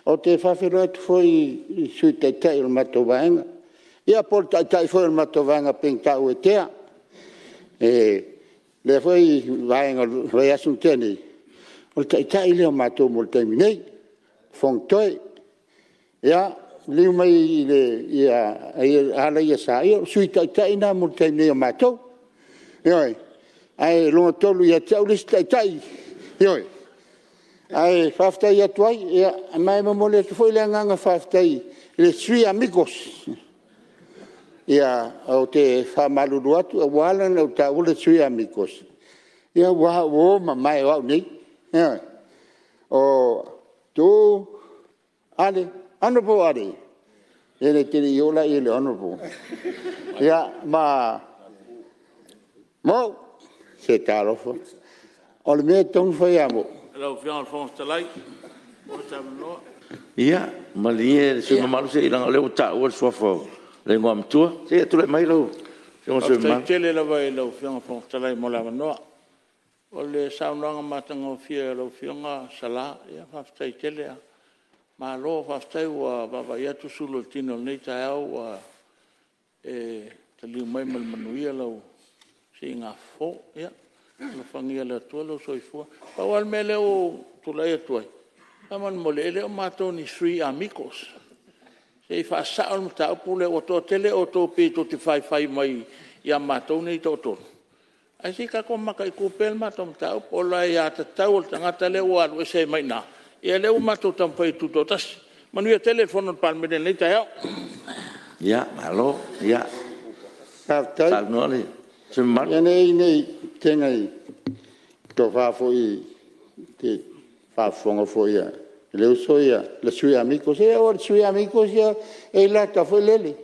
Ou te faafeiloai atu foi i le Sui Taitai o le matou Vaega, ia po o le Taitai foi o le matou Vaega pei ona taua e Tea i lea foi vaega o le vaiaso na tea nei, o le Taitai lea o matou mo le taimi nei, o Fonotoe. Ia, liliu mai ia Alaiasa, ia o le Sui Taitai lena mo le taimi nei o matou. Ioe. Ae lona tolu ia te au le isi Taitai, ioe. Ae faafetai atu ai, ma e momoli atu foi le agaga faafetai i le three Amigos. Ou te faamalulu atu, ua ala ona ou taua le three Amigos, aua o uo mamae o au nei. Ioe. O Tuuu, Ale, Hon Ale, e te le i oo la i ai i le Honourable, ia ma Mauu, se talofa. O le mea e tatau ona fai ia Mauu. Ia malie le sui usufono mamalu, leaga o lea ua taua le suafa o le Igoamatua. Se i tulai mai lau Afioga i le sui usufono mamalu. Faafetai tele lava i lau Afioga i le Fofoga Fetalai mo le avanoa. O le saunoaga matagofie a lau Afioga Sala, ia faafetai tele lava. Malo faafetai ua vaavaai atu sulu o le tino i lenei taeao ua e taliu mai ma le manuia lau siigafofo. Ia alofagia e le Atua lou soifua. Pau lava le mea lea ua ou tulai atu ai, faamolemole e le o matou ni three Amigos, se i faasao le mataupu lea, ua toatele outou pei tou te faifai mai ia matou nei e toatolu, ae se i tatou mataitu pea le matou mataupu. O le aiatatau a le tagata lea ua alu ese ai mai i ina, ia lea ua matou taumafai e tutoatasi. Manuia tele le Fono a le Palemene i lenei taeao. Ia malo. Faafetai. Saunoa le sui usufono mamalu. Ia ne i tetena i le tofa foi i le faafofoga foi a le uso ia, le three Amigos. Se o le three Amigos e i ai le latou foi lele,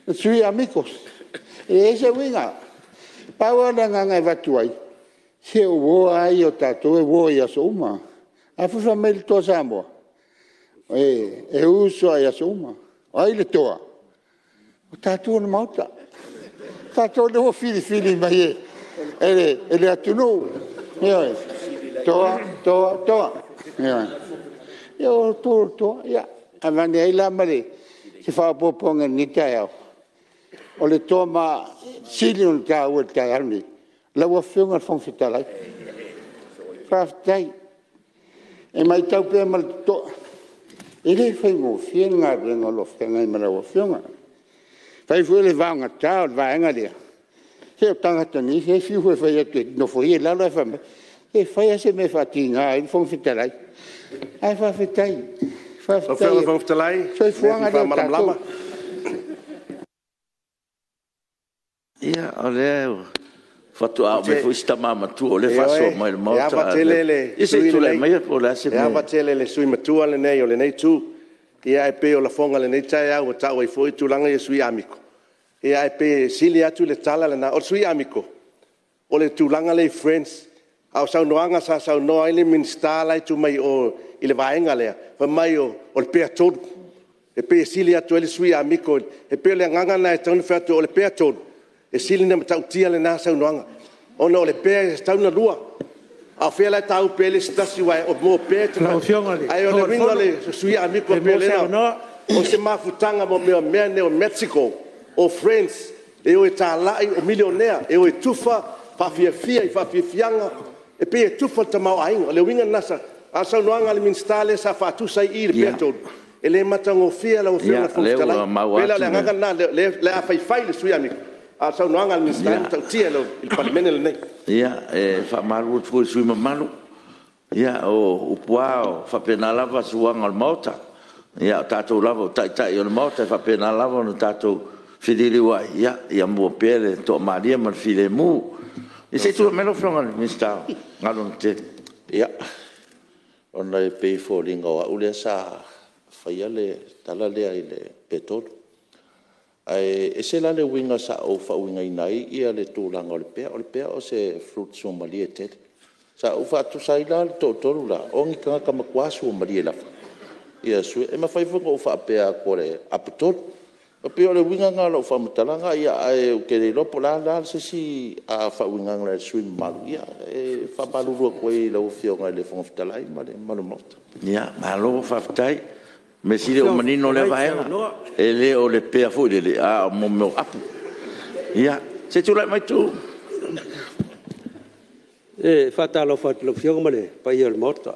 le three Amigos, e leai se uiga. Pau lava le agaga e avatu ai, se o uo lava ia o tatou e uo i aso uma. A foi e fai mai le Toa Samoa, e uso lava i aso uma. O ai le toa? O tatou o le Maota. O tatou lea ua filifili mai e le atunuu. Ioe. Toa, toa, toa. Ioe. O outou o toa. Ia avane ai la ma se faaopoopoga i lenei taeao, o le toa e sili ona taua i le taeao lenei, lau Afioga i le Fofoga Fetalai. Faafetai. E matau pea ma le totoa, e le faigofie le galuega o lo o feagai ma lau Afioga. Afai foi o le vaogata o le vaega lea, se o tagata nei se e fiu foi e fai atu e nofoia i lalo ae fai mai, se fai lava se mea e faatiga ai le Fofoga Fetalai. Ae faafetai. Lau Afioga i le Fofoga Fetalai, O le soifuaga mo le lea o tatou. malamalama. Ia, o lea faatoa oo mai foi si tama matua o lea e faasoa mai i le Maota. Ioe, Ia se i tulai maia po o le a se e mea. ava tele i le sui usufono matua lenei o lenei Itu. Ae pei o lafoga o lenei taeao ua tau ai foi tulaga ia o sui Amigo, ae pei e sili atu le tala lena. O le sui Amigo, o le tulaga lea i friends, a o saunoaga sa saunoa ai le Minisita la e tuu mai o i le vaega lea, fai mai o le pea tolu. E pei e sili atu ai le sui Amigo. E pei o le agaga lena e tatau ona fai atu, o le pea tolu, e sili ona matautia lena saunoaga, ona o le pea e tatau ona lua. A o fea la e tāupe ai le isi tasi aua o pea e te… Ae o le uiga o le sui Amigo, o se mafutaga mo mea nei o magical, o friends e o e talai, o milionea, e o e tufa, faafiafia i faafiafiaga, e pei e tufa le tamaoaiga. O le uiga lena, a o le saunoaga a le Minisita lea sa faatusa ai i i le pea tolu, e le matagofie lau Afioga i le Fofoga Ia, o lea Fetalai. ua E maua pei la o atu le le agaga lena, o le a faifai i le sui Amigo, a o le saunoaga a le Minisita e matautia i le Palemene lenei. Ia, e faamalulu atu foi i le sui usufono mamalu, o upu lava e faapena lava suaga o le Maota. O tatou lava o taitai o le Maota e faapena lava ona tatou feliuliuai, ia maua pea le toamalie ma le filemu. Ia se i tulai mai lau Afioga i le Minisita o Galuega Tetele. Ia, ona e pei e foliga o au lea sa faia le tala lea i le pea tolu. Ae ese la le uiga sa ou faauigaina ai le tulaga o le pea. O le pea o se fruit suamalie tele. Sa ou faatusa ai la le toatolu lela, o ni tagata matua suamalie lava. E mafai foi ona ou faapea atu o le apu tolu. E pei o le uiga lena o lau faamatalaga, ae ou te le iloa po o le a la se isi faauigaga a le sui usufono mamalu. E faamalulu atu ai i lau Afioga i le Fofoga Fetalai ma le mamalu o le Maota. Malo faafetai. O le mea sili ua manino lea vaega, e le o le pea foi lele, a o mea o apu. Ia, se i tulai mai Tuuu. E faatalofa atu i lau Afioga ma le paia o le Maota.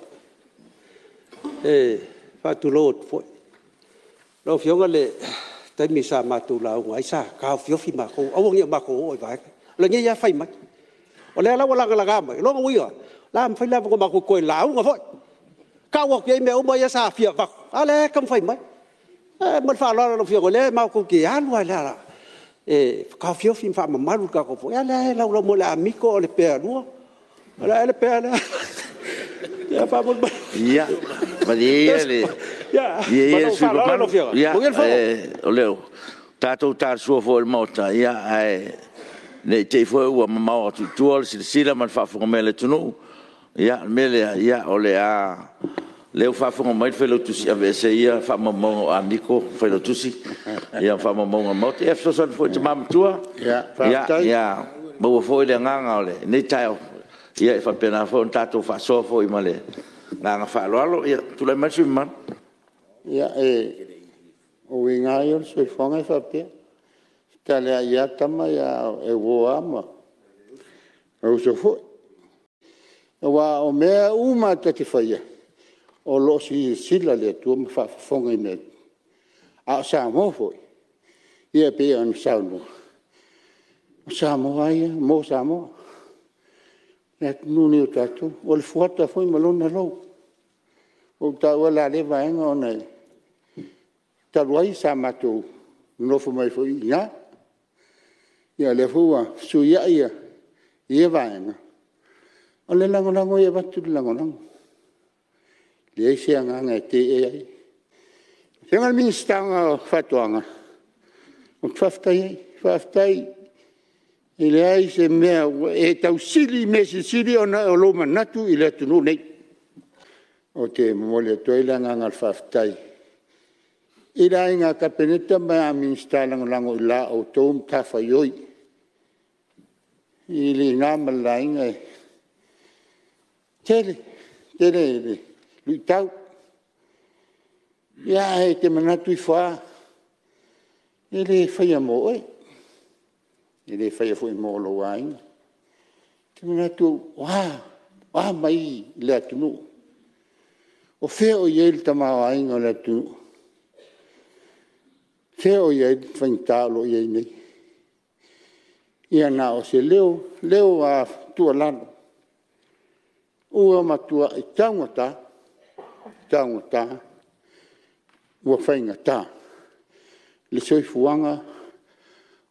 E faatulou atu foi. Lau Afioga i le taimi sa matou lauga ai sa taofiofi matou aua ne i o matou oo i vaega ia. O lenei lava fai mai. O lea la ua lagalaga mai, o lona uiga, o le a mafai le avanoa matou te toe lauga foi, tau atu i ai mea uma ia sa fia avatu, a o lea lava e taumafai mai. Ma le faaaloalo lau Afioga, o lea matou te alu lava e taofiofi ma faamamalu le tatou… a o lea lava e laulau mai o le Amigo o le pealua, o le a ea le pea lea? Ia faamolemole. Ia, malie ia le sui usufono mamalu, tatou talasua foi i le Maota, ae ne i te i foi ua mamao atu i tua le silasila ma le faafofoga mai a le atunuu. O le mea lea, o lea ua faafofoga mai le Failautusi, aveese ia faamaumauga o Amigo Failautusi ma faamaumauga a le Maota. Ia fesoasoani foi i le tama matua, ia maua foi le agaga o lenei taeao, e faapena foi ona tatou faasoa foi ma le agaga faaaloalo. Ia tulai mai le sui usufono mamalu. Ia, o uiga lava ia o le soifuaga e faapea, e fetaleai lava tama ae uo lava ma uso foi. Aua o mea uma lava ta te faia, o lo o silasila le Atua ma faafofoga i mea uma. A o Samoa foi e pei ona saunoa, o Samoa lava ia mo Samoa. O le atunuu lenei o tatou, o le fuata foi ma lona lou. Ua ou taua la lea vaega ona talu ai sa matou nonofo mai foi i ina, ia o lea foi ua fesuiai ia vaega. O le lagolago e avatu le lagolago, e leai se agaga e teena ai. Lau Afioga i le Minisita o Faatoaga, ou te faafetai ai, faafetai e leai se mea ua e tausili i mea silisili ona o lou manatu i le atunuu lenei. Ou te momoli atu ai le agaga o le faafetai i le Aiga Kapeneta ma Minisita Lagolago i la outou matafaioi. E le na ma le laina e tele tele luitau, ae e te manatu ifo lava, e le faia mo oe, e le faia foi mo lou aiga. E te manatu o a mai le atunuu? O fea o i ai le tamaoaiga o le atunuu? O fea o i ai le faigata o lo o i ai nei? Ia na o se leo lava tuualalo, ua matuai taugata, taugata ua faigata le soifuaga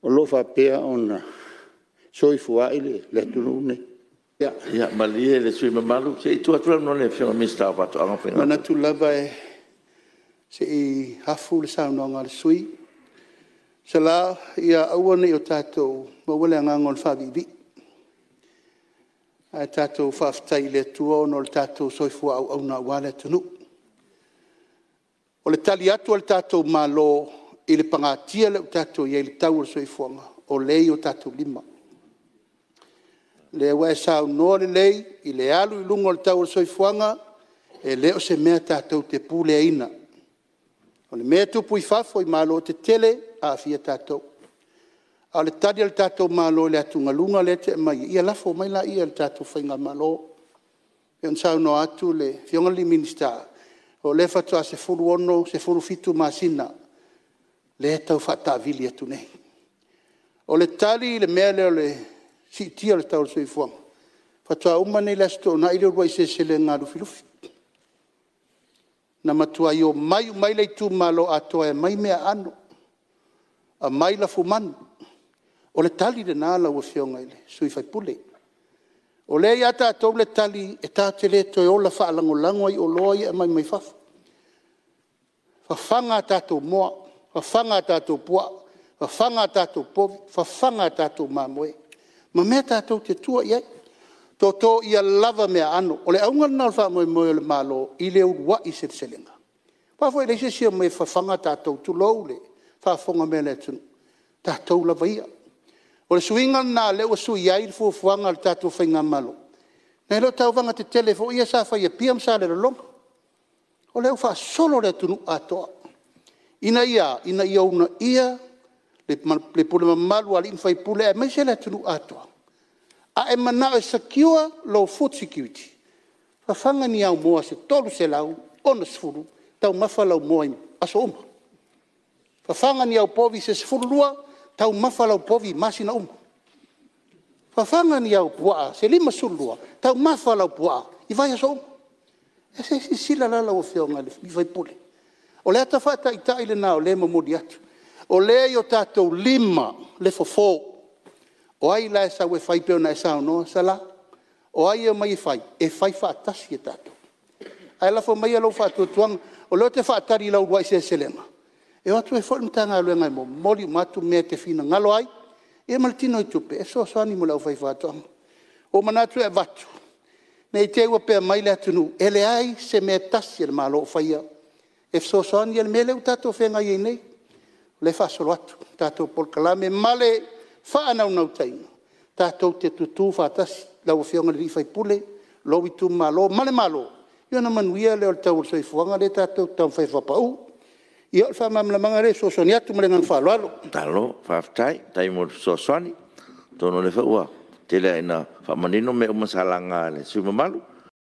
o lo o faapea ona soifua ai le atunuu lenei. Ia malie le sui usufono mamalu, se i tuu atu le avanoa i le Afioga i le Minisita o Faatoaga ma Faiga Faiva. E manatu lava se i afu le saunoaga a le sui usufono. Sala ia aua ne i o tatou maua le agaga o le faavivii, ae tatou faafetai i le Atua ona o le tatou soifua auauna aua le atunuu. O le tali atu a le tatou Malo i le pagatia lea ua tatou i ai i le tau o le soifuaga, o lea e i o tatou lima. O lea ua e saunoa lelei i le alu i luga o le tau o le soifuaga, e le o se mea tatou te puleaina. O le mea e tupu i fafo i malo tetele, aafia tatou. A o le tali a le tatou Malo i le atugaluga lea e te aumaia, ia lafo mai laia i le tatou faigamalo. E pei ona saunoa atu le Afioga i le Minisita, o lea faatoa 16, 17 masina lea e tau faataavili atu nei. O le tali i le mea lea o le siitia o le tau o le soifuaga, faatoa uma nei i le Aso Toonai le uluai seleselega a Lufilufi. Na matuai omai uma ai le itumalo atoa e aumai meaaano, aumai lafumanu. O le tali lena lau Afioga i le sui usufono. O lea e ia tatou le tali e tatou te le toe ola faalagolago ai i oloa ia e aumai mai fafo. Fafaga a tatou moa, fafaga a tatou puaa, fafaga a tatou povi, fafaga a tatou mamoe ma mea tatou te tua i ai. Toto ia lava meaano. O le auga lena o le faamoemoe o le Malo i le uluai seleselega. Aua foi e leai se isi e omai e fafaga tatou, tulou le faafofoga mai a le atunuu, o tatou lava ia. O le suiga lena o lea ua sui ai le fuafuaga a le tatou faigamalo, nai lo tauvaga tetele foi ia sa fai i Apia ma Salelologa. O lea ua faasolo i le atunuu atoa. Ina ia a? Ina ia uunaia le pule mamalu a alii ma faipule aemaise le atunuu atoa. A e manao e secure lou food security, fafaga ni au moa se 360, taumafa lau moa i aso uma. Fafaga ni au povi se 12, taumafa lau povi i masina uma. Fafaga ni au puaa se 52, taumafa lau puaa i vaiaso uma. Ia se i silasila la lau afioga i le sui usufono, o le ata faataitai lena o lea e momoli atu. O lea e i o tatou lima le fofo. O ai la e sau e fai e pei ona e saunoa Sala? O ai e omai e fai? E fai faatasi e tatou. Ae lafo maia lou faatuatuaga, o lea ou te faatali i lau uluai seleselega, e o atu ai foi le Matagaluega e momoli uma atu mea e te finagalo ai, ia ma le tinoitupe e fesoasoani mo le aufaifaatoaga. Ua ou manatu e avatu, ne i te i ua faapea mai le atunuu, e leai se mea e tasi a le Malo o faia e fesoasoani i le mea lea ua tatou feagai ai nei. O lea e faasolo atu le tatou polokalame ma le faanaunautaiga, tatou te tutu faatasi lau afioga i le sui usufono, lou itumalo ma le Malo, ia ona manuia lea o le tau o le soifuaga lea tatou te taumafai e faapau. Ia o le faamalamalamaga lea e fesoasoani atu ma le agaga faaaloalo. Malo faafetai, faafetai mo le fesoasoani. Atonu o lea foi ua tele lava ina faamanino mea uma sa laga e sui usufono mamalu.